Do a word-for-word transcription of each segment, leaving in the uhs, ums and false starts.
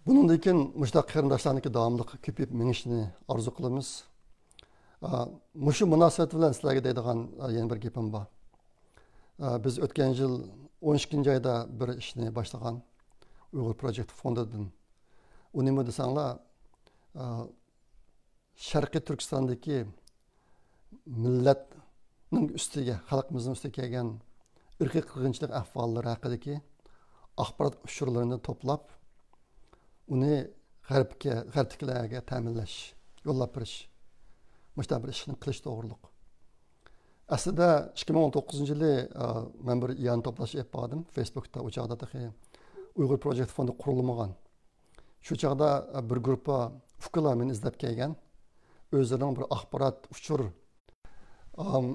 بۇنىڭدىن كېيىن مۇشۇنداق قېرىنداشلارنىڭكى داۋاملىق كۆپىيىپ مېڭىشىنى ئارزۇ قىلىمىز. ئا، مۇشۇ مۇناسىۋەت بىلەن سىلەرگە دەيدىغان، ئا، يەنە بىر گېپىم بار. ئا، بىز ئۆتكەن يىل ئون ئىككىنچى ئايدا بىر ئىشنى باشلىغان، ئۇيغۇر پروجېكت فوندىدىن. ئۇ نېمە دېسەڭلار، ئا، شەرقىي تۈركىستاندىكى مىللەتنىڭ ئۈستىگە، خەلقىمىزنىڭ ئۈستىگە كەلگەن ئىرقىي قىرغىنچىلىق ئەھۋاللىرى ھەققىدىكى ئاخبارات ئۇچۇرلىرىنى توپلاپ، ئۇنى غەربكە، غەربتىكىلەرگە تەمىنلەش، يوللاپ بېرىش، مۇشۇنداق بىر ئىشنى قىلىش توغرۇلۇق. ئەسلىدە ئىككى مىڭ ئون توققۇزىنچى يىلى، ئا، مەن بىر ئىئانە توپلاش ئېلىپ باردىم فېيسبۇكتا. ئۇ چاغدا تېخى ئۇيغۇر پروجېكت فوندى قۇرۇلمىغان. شۇ چاغدا، ئا، بىر گۇرۇپپا ئۇكىلار مېنى ئىزدەپ كەلگەن. ئۆزلىرىنىڭ بىر ئاخبارات ئۇچۇر، ئام،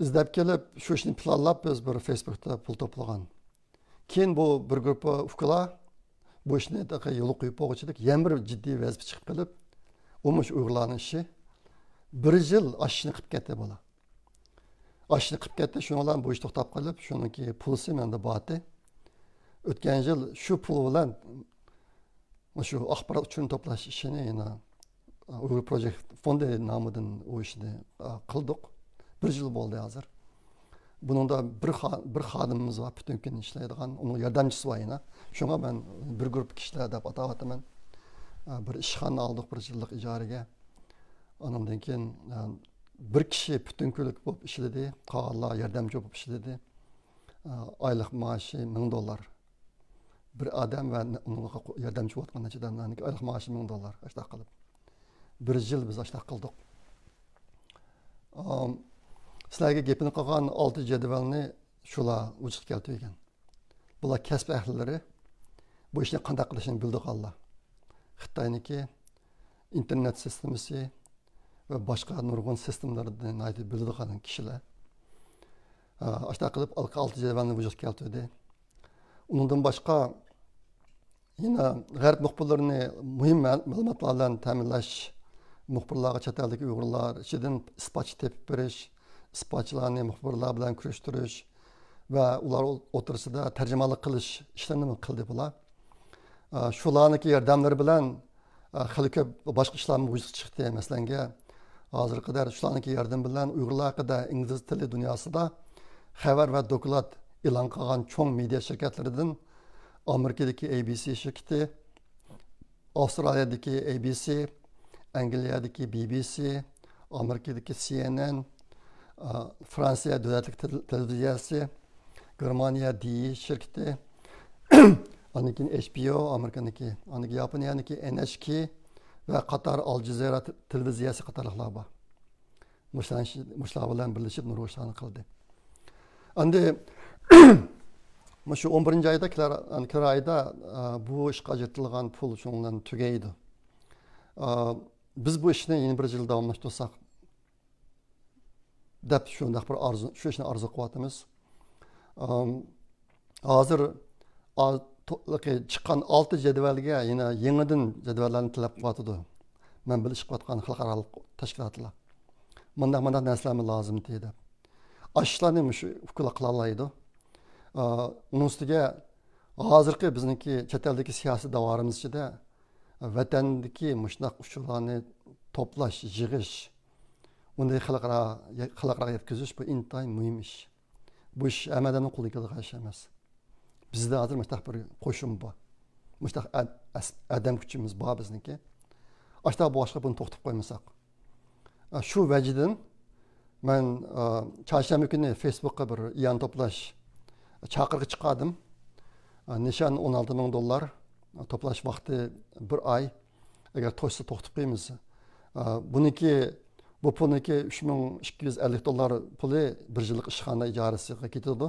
ئىزدەپ كېلىپ، شۇ ئىشنى پىلانلاپ، بىز بىر فېيسبۇكتا پۇل توپلىغان. كېيىن بۇ بىر گۇرۇپپا ئۇكىلار بۇ ئىشنى تېخى يولغا قويۇپ بولغۇچىدەك يەنە بىر جىددىي ۋەزىپە چىقىپ قېلىپ، ئۇمۇ شۇ ئۇيغۇرلارنىڭ ئىشى. بىر يىل ئاشۇ ئىشنى قىلىپ كەتتى بۇلار. ئاشۇ ئىشنى قىلىپ كەتتى، شۇنىڭ بىلەن بۇ ئىش توختاپ قېلىپ، شۇنىڭكى پۇلىسى مەندە بارتى. ئۆتكەن يىل شۇ پۇل بىلەن شۇ ئاخبارات ئۇچۇرىنى توپلاش ئىشىنى يەنە ئۇيغۇر پروجېكت فوندى نامىدىن ئۇ ئىشنى، ئا، قىلدۇق. بىر يىل بولدى ھازىر. بۇنىڭدا بىر خا-، بىر خادىمىمىز بار، پۈتۈن كۈن ئىشلەيدىغان، ئۇنىڭ ياردەمچىسى بار يەنە. شۇڭا مەن بىر گۇرۇپپا كىشىلەر دەپ ئاتاۋاتىمەن. ئا، بىر ئىشخانا ئالدۇق بىر يىللىق ئىجارىگە. ئانىڭدىن كېيىن، ئا، بىر كىشى پۈتۈن كۈنلۈك بولۇپ ئىشلىدى، قالغانلار ياردەمچى بولۇپ ئىشلىدى. ئا، ئايلىق مائاشى مىڭ دوللار. بىر ئادەم ۋە ئۇنىڭغا ياردەمچى بولۇۋاتقان نەچچە ئادەملەرنىڭكى ئايلىق مائاشى مىڭ دوللار، ئاشۇنداق قىلىپ. بىر يىل بىز ئاشۇنداق قىلدۇق. ئام، سىلەرگە گېپىنى قىلغان ئالتە جەدۋەلنى شۇلار ۋۇجۇدقا كەلتۈرگەن. بۇلار كەسىپ ئەھلىلىرى بۇ ئىشنى قانداق قىلىشنى بىلىدىغانلار. خىتاينىڭكى ئىنتېرنېت سىستېمىسى ۋە باشقا نۇرغۇن سىستېمىلارنى ناھايىتى بىلىدىغان كىشىلەر. ئا، ئاشۇنداق قىلىپ ئالتە جەدۋەلنى ۋۇجۇدقا كەلتۈردى. ئۇنىڭدىن باشقا يەنە غەرب مۇخبىرلىرىنى مۇھىم مە-، مەلۇماتلار بىلەن تەمىنلەش، مۇخبىرلارغا چەت ئەلدىكى ئۇيغۇرلار ئىچىدىن ئىسپاتچى تېپىپ بېرىش، ئىسپاتچىلارنى مۇخبىرلار بىلەن كۆرۈشتۈرۈش ۋە ئۇلار ئوتتۇرىسىدا تەرجىمانلىق قىلىش ئىشلىرىنىمۇ قىلدى بۇلار. ئا، شۇلارنىڭكى ياردەملىرى بىلەن، ئا، خېلى كۆپ باشقا ئىشلارمۇ ۋۇجۇدقا چىقتى. مەسىلەنگە، ھازىرغا قەدەر شۇلارنىڭكى ياردىمى بىلەن ئۇيغۇرلار ھەققىدە ئىنگلىز تىلى دۇنياسىدا خەۋەر ۋە دوكلات ئېلان قىلغان چوڭ مېدىيا شىركەتلىرىدىن ئامېرىكىدىكى ئەي بى سى شىركىتى، ئاۋسترالىيەدىكى ئەي بى سى، ئەنگلىيەدىكى بى بى سى، ئامېرىكىدىكى سى ئېن ئېن، ئا، فرانسىيە دۆلەتلىك تېل-، تېلېۋىزىيەسى، گېرمانىيە دى ئى شىركىتى، ئاندىن كېيىن ئېچ بى ئو ئامېرىكىنىڭكى، ئاندىن كېيىن ياپونىيەنىڭكى ئېن ئېچ كېي ۋە قاتار ئال جەزىرە تېلېۋىزىيەسى قاتارلىقلار بار. مۇشۇلار، مۇشۇلار بىلەن بىرلىشىپ نۇرغۇن ئىشلارنى قىلدى. ئەمدى مۇشۇ ئون بىرىنچى ئايدا، كېلەر، كېلەر ئايدا، ئا، بۇ ئىشقا ئاجرىتىلغان پۇل شۇنىڭ بىلەن تۈگەيدۇ. ئا، بىز بۇ ئىشنى يەنە بىر يىل داۋاملاشتۇرساق دەپ شۇنداق بىر ئارزۇ، شۇ ئىشنى ئارزۇ قىلىۋاتىمىز. ئام، ھازىر ئا-، تو-، چىققان ئالتە جەدۋەلگە يەنە يېڭىدىن جەدۋەللەرنى تەلەپ قىلىۋاتىدۇ. مەن بىلىش قىلىۋاتقان خەلقئارالىق تەشكىلاتلار. مانداق، مانداق نەرسىلەرمۇ لازىمتى دەپ. ئاشۇلارنى مۇشۇ ئۇكىلار قىلالايدۇ. ئا، ئۇنىڭ ئۈستىگە ھازىرقى بىزنىڭكى چەت ئەلدىكى سىياسىي داۋرىمىز ئىچىدە ۋەتەندىكى مۇشۇنداق ئۇچۇرلارنى توپلاش، يىغىش، ئۇنى خەلقئارا، خەلقئاراغا يەتكۈزۈش بۇ ئىنتايىن مۇھىم ئىش. بۇ ئىش ھەممە ئادەمنىڭ قولىدىن كېلىدىغان ئىش ئەمەس. بىزدە ھازىر مۇشۇنداق بىر قوشۇن بار. مۇشۇنداق ئاد-، ئەس-، ئادەم كۈچىمىز بار بىزنىڭكى. ئاشۇنداق بولغاچقا بۇنى توختىتىپ قويمىساق. ئا، شۇ ۋەجىدىن مەن، ئا، چارشەنبە كۈنى فېيسبۇكقا بىر ئىئانە توپلاش چاقىرىقى چىقاردىم. ئا، نىشان ئون ئالتە مىڭ دوللار. ئا، توپلاش ۋاقتى بىر ئاي. ئەگەر توشسا توختىتىپ قويىمىز. ئا، بۇنىڭكى، بۇ پۇلنىڭكى ئۈچ مىڭ ئىككى يۈز ئەللىك دوللار پۇلى بىر يىللىق ئىشخانا ئىجارىسىگە كېتىدۇ.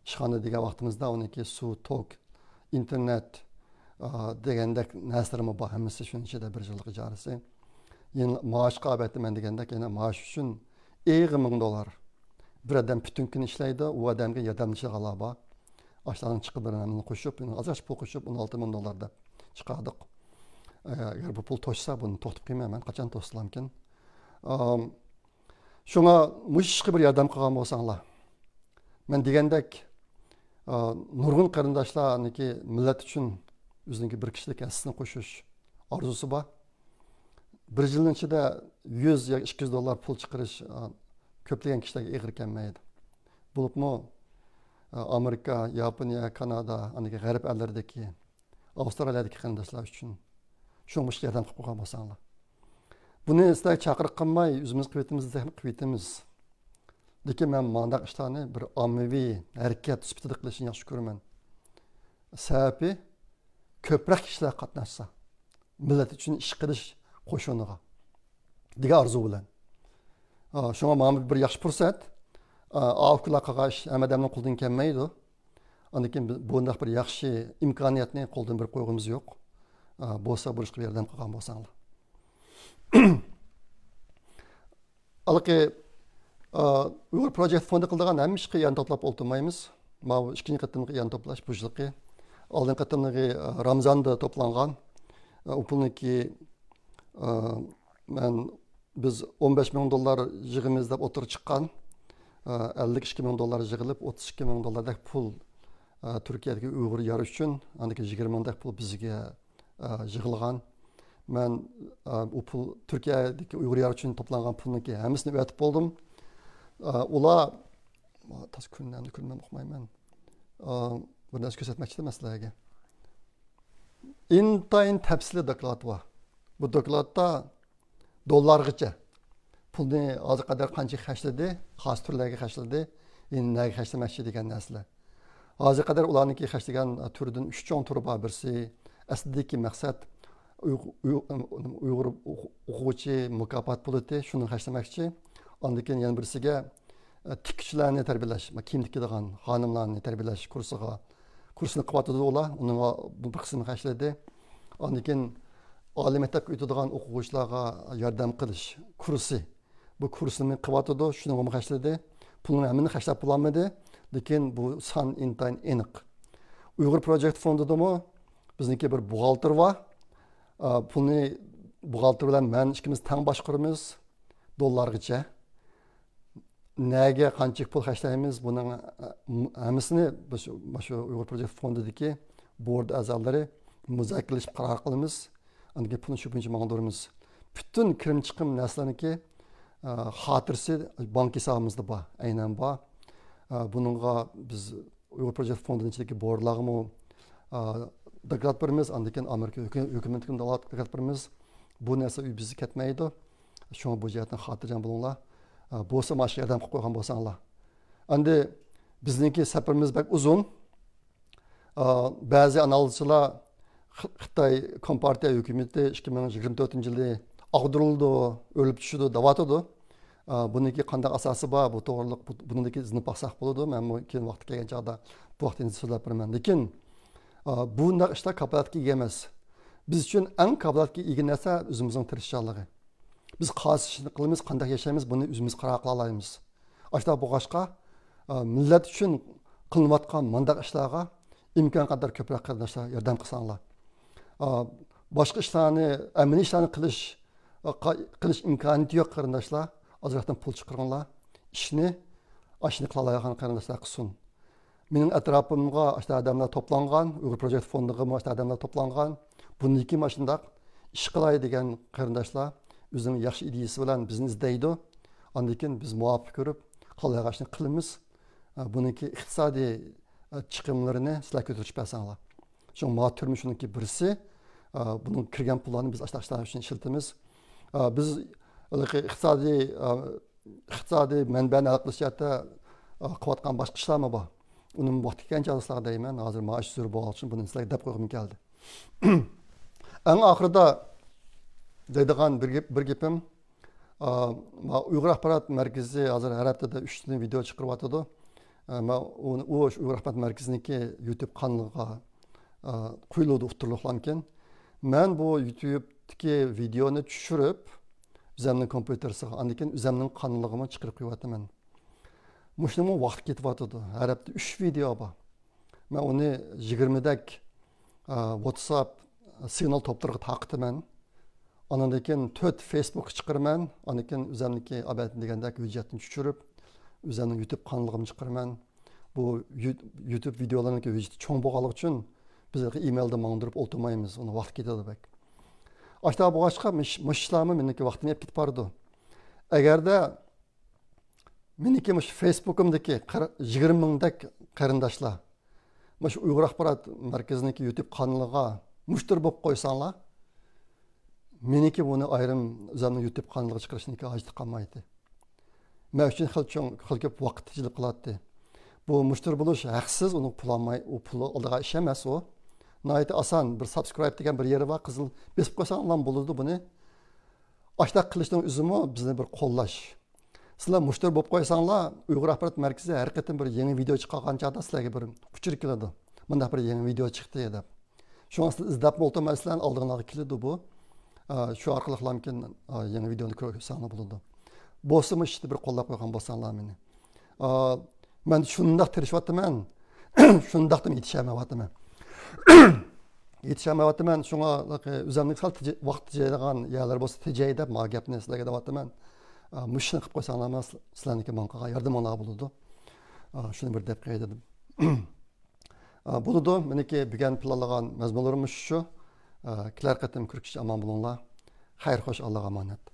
ئىشخانا دېگەن ۋاقتىمىزدا ئۇنىڭكى سۇ، توك، ئىنتېرنېت، ئا، دېگەندەك نەرسىلىرىمۇ بار، ھەممىسى شۇنىڭ ئىچىدە بىر يىللىق ئىجارىسى. يەنە مائاشقا ئەلۋەتتە مەن دېگەندەك يەنە مائاش ئۈچۈن ئېغى مىڭ دوللار. بىر ئادەم پۈتۈن كۈن ئىشلەيدۇ، ئۇ ئادەمگە ياردەمچىلەر بار. ئاشۇلارنىڭ چىقىدىلىرىنى قوشۇپ، ئازراق پۇل قوشۇپ ئون ئالتە مىڭ دوللار دەپ چىقاردۇق. ئەگەر بۇ پۇل توشسا بۇنى توختىتىپ قويىمەن مەن، قاچان توشسىلامكىن. ئام، شۇڭا مۇشۇ ئىشقا بىر ياردەم قىلغان بولساڭلار. مەن دېگەندەك، ئا، نۇرغۇن قېرىنداشلارنىڭكى مىللەت ئۈچۈن ئۆزىنىڭكى بىر كىشىلىك ھەسسىسىنى قوشۇش ئارزۇسى بار. بىر يىلنىڭ ئىچىدە يۈز ياكى ئىككى يۈز دوللار پۇل چىقىرىش، ئا، كۆپلىگەن كىشىلەرگە ئېغىر كەلمەيدۇ. بولۇپمۇ، ئا، ئامېرىكا، ياپونىيە، كانادا، ئاندىن كېيىن غەرب ئەللىرىدىكى، ئاۋسترالىيەدىكى قېرىنداشلار ئۈچۈن شۇڭا مۇشۇ ياردەم قىلىپ قويغان بولساڭلار. بۇنى سىلەرگە چاقىرىق قىلماي، ئۆزىمىز قىلىۋېتىمىز دېسەكمۇ قىلىۋېتىمىز. لېكىن مەن مانداق ئىشلارنى بىر ئاممىۋى ھەرىكەت سۈپىتىدە قىلىشنى ياخشى كۆرىمەن. سەۋەبى، كۆپرەك كىشىلەر قاتناشسا، مىللەت ئۈچۈن ئىش قىلىش قوشۇنىغا دېگەن ئارزۇ بىلەن. ئا، شۇڭا ماڭا بىر ياخشى پۇرسەت. ئا، ئاۋۇكىلار قىلغان ئىش ھەممە ئادەمنىڭ قولىدىن كەلمەيدۇ. ئاندىن كېيىن بۇ-، بۇنداق بىر ياخشى ئىمكانىيەتنى قولدىن بېرىپ قويغۇمىز يوق. ئا، بولسا بۇ ئىشقا ياردەم قىلغان بولساڭلار. ھېلىقى، ئا، ئۇيغۇر پروجېكت فوندى قىلىدىغان ھەممە ئىشقا يان توپلاپ ئولتۇرمايمىز. ماۋۇ ئىككىنچى قېتىملىق يان توپلاش بۇ يىلقى. ئالدىنقى قېتىملىقى، ئا، رامزاندا توپلانغان. ئا، ئۇ پۇلنىڭكى، ئا، مەن، بىز ئون بەش مىڭ دوللار يىغىمىز دەپ ئوتتۇرىغا چىققان. ئا، ئەللىك ئىككى مىڭ دوللار يىغىلىپ، ئوتتۇز ئىككى مىڭ دوللاردەك پۇل، ئا، تۈركىيەدىكى ئۇيغۇر يارى ئۈچۈن، ئاندىن كېيىن يىگىرمە مىڭدەك پۇل بىزگە ئا، يىغىلغان. مەن، ئا، ئۇ پۇل تۈركىيەدىكى ئۇيغۇر يارى ئۈچۈن توپلانغان پۇلنىڭكى ھەممىسىنى ئۆتۈپ بولدۇم. ئا، ئۇلار، تاس كۈننى ئەمدى كۈننى ئۇقمايمەن. ئا، بىر نەرسە كۆرسەتمەكچىدىم سىلەرگە. ئىنتايىن تەپسىلىي دوكلات بار. بۇ دوكلاتتا دوللارغىچە پۇلنى ھازىرغا قەدەر قانچە خەجلىدى، قايسى تۈرلەرگە خەجلىدى، يەنە نەگە خەجلىمەكچى دېگەن نەرسىلەر. ھازىرغا قەدەر ئۇلارنىڭكى خەجلىگەن تۈرىدىن ئۈچ چوڭ تۈرى بار. بىرسى، ئەسلىدىكى مەقسەت ئۇيغۇ-، ئۇيغۇ-، ئۇيغۇر ئوقۇ-، ئوقۇغۇچى مۇكاپات پۇلى، شۇنى خەجلىمەكچى. ئاندىن كېيىن يەنە بىرسىگە، ئە، تىككۈچىلەرنى تەربىيەلەش، كىيىم تىكىدىغان خانىملارنى تەربىيەلەش كۇرسىغا، كۇرسنى قىلىۋاتىدۇ ئۇلار. ئۇنىڭغا بىر قىسمىنى خەجلىدى. ئاندىن كېيىن ئالىي مەكتەپكە ئۆتىدىغان ئوقۇغۇچىلارغا ياردەم قىلىش كۇرسى. بۇ كۇرسنى قىلىۋاتىدۇ، شۇنىڭغىمۇ خەجلىدى. پۇلنىڭ ھەممىنى خەجلەپ بولالمىدى. لېكىن بۇ سان ئىنتايىن ئېنىق. ئۇيغۇر پروجېكت فوندىدىمۇ بىزنىڭكى بىر بوغالتىر بار. ئا، پۇلنى بوغالتىر بىلەن مەن ئىككىمىز تەڭ باشقۇرىمىز. دوللارغىچە. نەگە قانچىلىك پۇل خەجلەيمىز، بۇنىڭ، ئە، ھەممىسىنى بىز مۇشۇ ئۇيغۇر پروجېكت فوندىدىكى بورد ئەزالىرى مۇزاكىرىلىشىپ قارار قىلىمىز. ئاندىن كېيىن پۇلنى شۇ بويىچە ماڭدۇرىمىز. پۈتۈن كىرىم چىقىم نەرسىلەرنىڭكى، ئە، خاتىرىسى بانكا ھېسابىمىزدا بار، ئەينەن بار. ئە، بۇنىڭغا بىز ئۇيغۇر پروجېكت فوندىنىڭ ئىچىدىكى بوردلارغىمۇ، ئا، دوكلات بېرىمىز، ئاندىن كېيىن ئامېرىكا ھۆكۈ-، ھۆكۈمىتىگىمۇ دوكلات بېرىمىز. بۇ نەرسە بىزدە كەتمەيدۇ. شۇڭا بۇ جەھەتتىن خاتىرجەم بولۇڭلار. ئا، بولسا مانا شۇ ياردەم قىلىپ قويغان بولساڭلار. ئەمدى بىزنىڭكى سەپىرىمىز بەك ئۇزۇن. ئا، بەزى ئانالىزچىلار خ-، خىتاي كومپارتىيە ھۆكۈمىتى ئىككى مىڭ يىگىرمە تۆتىنچى يىلى ئاغدۇرۇلىدۇ، ئۆلۈپ چۈشىدۇ دەۋاتىدۇ. ئا، بۇنىڭكى قانداق ئاساسى بار؟ بۇ توغرىلىق، بۇ، بۇنىڭدىكى ئىزدىنىپ باقساق بولىدۇ. مەنمۇ كېيىن ۋاقتى كەلگەن چاغدا بۇ ھەقتە سۆزلەپ بېرىمەن. لېكىن، ئا، بۇنداق ئىشلار كاپالەتكە ئىگە ئەمەس. بىز ئۈچۈن ئەڭ كاپالەتكە ئىگە نەرسە ئۆزىمىزنىڭ تىرىشچانلىقى. بىز قايسى ئىشنى قىلىمىز، قانداق ياشايمىز، بۇنى ئۆزىمىز قارار قىلالايمىز. ئاشۇنداق بولغاچقا، ئا، مىللەت ئۈچۈن قىلىنىۋاتقان مۇنداق ئىشلارغا ئىمكان قەدەر كۆپرەك قېرىنداشلار ياردەم قىلساڭلار. ئا، باشقا ئىشلارنى، ئەمەلىي ئىشلارنى قىلىش، ئا، قا-، قىلىش ئىمكانىيىتى يوق قېرىنداشلار، ئازراقتىن پۇل چىقىرىڭلار. ئىشنى، ئاشۇنى قىلالايدىغان قېرىنداشلار قىلسۇن. مېنىڭ ئەتراپىمغا ئاشۇنداق ئادەملەر توپلانغان، ئۇيغۇر پروجېكت فوندىغىمۇ ئاشۇنداق ئادەملەر توپلانغان. بۇندىن كېيىن ئاشۇنداق ئىش قىلاي دېگەن قېرىنداشلار ئۆزىنىڭ ياخشى ئىدىيىسى بىلەن بىزنى ئىزدەيدۇ. ئاندىن كېيىن بىز مۇۋاپىق كۆرۈپ، قالايغان ئىشنى قىلىمىز. ئە، بۇنىڭكى ئىقتىسادىي، ئە، چىقىملىرىنى سىلەر كۆتۈرۈپ بەرسەڭلار. شۇڭا ماۋۇ تۈرمە شۇنىڭكى بىرسى. ئە، بۇنىڭ كىرگەن پۇللارنى بىز ئاشۇنداق ئىشلار ئۈچۈن ئىشلىتىمىز. ئە، بىز ھېلىقى ئىقتىسادىي، ئە، ئىقتىسادىي مەنبەنى ھەل قىلىش جەھەتتە، ئە، قىلىۋاتقان باشقا ئىشلارمۇ بار. ئۇنىمۇ ۋاقتى كەلگەن چاغدا سىلەرگە دەيمەن. ھازىر ماۋۇ ئىش زۆرۈر بولغانلىقى ئۈچۈن بۇنى سىلەرگە دەپ قويغۇم كەلدى. ئەڭ ئاخىرىدا دەيدىغان بىر گېپ، بىر گېپىم، ئا، ما ئۇيغۇر ئاخبارات مەركىزى ھازىر ھەر ھەپتىدە ئۈچ دانە ۋىدېئو چىقىرىۋاتىدۇ. ئا، ما ئۇ، ئۇ شۇ ئۇيغۇر ئاخبارات مەركىزىنىڭكى يۇتۇب قانىلىغا، ئا، قويۇلىدۇ ئۇتتۇرلۇقلامكىن. مەن بۇ يۇتۇبتىكى ۋىدېئونى چۈشۈرۈپ، ئۆزەمنىڭ كومپيۇتېرسىغا، ئاندىن كېيىن ئۆزەمنىڭ قانىلىغىمۇ چىقىرىپ قويۇۋاتىمەن. مۇشۇنىڭمۇ ۋاقتى كېتىۋاتىدۇ. ھەر ھەپتە ئۈچ ۋىدېئو بار. مەن ئۇنى يىگىرمىدەك، ئا، ۋاتساپ سىگنال توپلىرىغا تارقىتىمەن. ئاندىن كېيىن تۆت فېيسبۇكقا چىقىرىمەن. ئاندىن كېيىن ئۆزەمنىڭكى ئابەتىن دېگەندەك ھۆججەتنى چۈشۈرۈپ، ئۆزەمنىڭ يۇتۇب قانىلىغىمۇ چىقىرىمەن. بۇ يۇ-، يۇتۇب ۋىدېئولىرىنىڭكى ھۆججىتى چوڭ بولغانلىقى ئۈچۈن بىز ئىمېيلدا ماڭدۇرۇپ ئولتۇرمايمىز، ئۇنىڭ ۋاقتى كېتىدۇ بەك. ئاشۇنداق بولغاچقا مۇش-، مۇشۇلارمۇ مېنىڭكى ۋاقتىمنى يەپ كېتىپ بارىدۇ. ئەگەردە مېنىڭكى مۇشۇ فېيسبۇكۇمدىكى قىر-، يىگىرمە مىڭدەك قېرىنداشلار مۇشۇ ئۇيغۇر ئاخبارات مەركىزىنىڭكى يۇتۇب قانىلىغا مۇشتەرى بولۇپ قويساڭلار، مېنىڭكى بۇنى ئايرىم ئۆزۈمنىڭ يۇتۇب قانىلىغا چىقىرىشنىڭكى ھاجىتى قالمايتتى. مەن ئۈچۈن خېلى چوڭ، خېلى كۆپ ۋاقىت تېجىلىپ قالاتتى. بۇ مۇشتەرى بولۇش ھەقسىز، ئۇنىڭ پۇل ئالماي، ئۇ پۇل ئالىدىغان ئىش ئەمەس ئۇ. ناھايىتى ئاسان، بىر سابسكرايب دېگەن بىر يېرى بار، قىزىل بېسىپ قويساڭلار بولىدۇ بۇنى. ئاشۇنداق قىلىشنىڭ ئۆزىمۇ بىزنى بىر قوللاش. سىلەر مۇشتەرى بولۇپ قويساڭلار، ئۇيغۇر ئاخبارات مەركىزى ھەر قېتىم بىر يېڭى ۋىدېئو چىقارغان چاغدا سىلەرگە بىر ئۇچۇر كېلىدۇ. مۇنداق بىر يېڭى ۋىدېئو چىقتى دەپ. شۇڭا سىلەر ئىزدەپمۇ ئولتۇرماي، سىلەرنىڭ ئالدىڭلارغا كېلىدۇ بۇ. ئا، شۇ ئارقىلىقلامكىن، ئا، يېڭى ۋىدېئونى كۆرسەڭلار بولىدۇ. بولسىمۇ ئىشتە بىر قوللاپ قويغان بولساڭلار مېنى. ئا، مەن شۇنداق تىرىشىۋاتىمەن، شۇنداقتىمۇ يېتىشەلمەيۋاتىمەن. يېتىشەلمەيۋاتىمەن، شۇڭا ئۆزۈمنىڭ سەل تېجە-، ۋاقىت تېجەيدىغان يەرلەر بولسا تېجەي دەپ، ما گەپنى سىلەرگە دەۋاتىمەن. ئا، مۇشۇنى قىلىپ قويساڭلار، سىلەرنىڭكى ماڭا قىلغان ياردىمىڭلار بولىدۇ. ئا، شۇنى بىر دەپ قوياي دېدىم. ئا، بولىدۇ، مېنىڭكى بۈگۈن پىلانلىغان مەزمۇنلىرىم مۇشۇ. ئا، كېلەر قېتىم كۆرۈشكىچە ئامان بولۇڭلار. خەير خوش، ئاللاغا ئامانەت.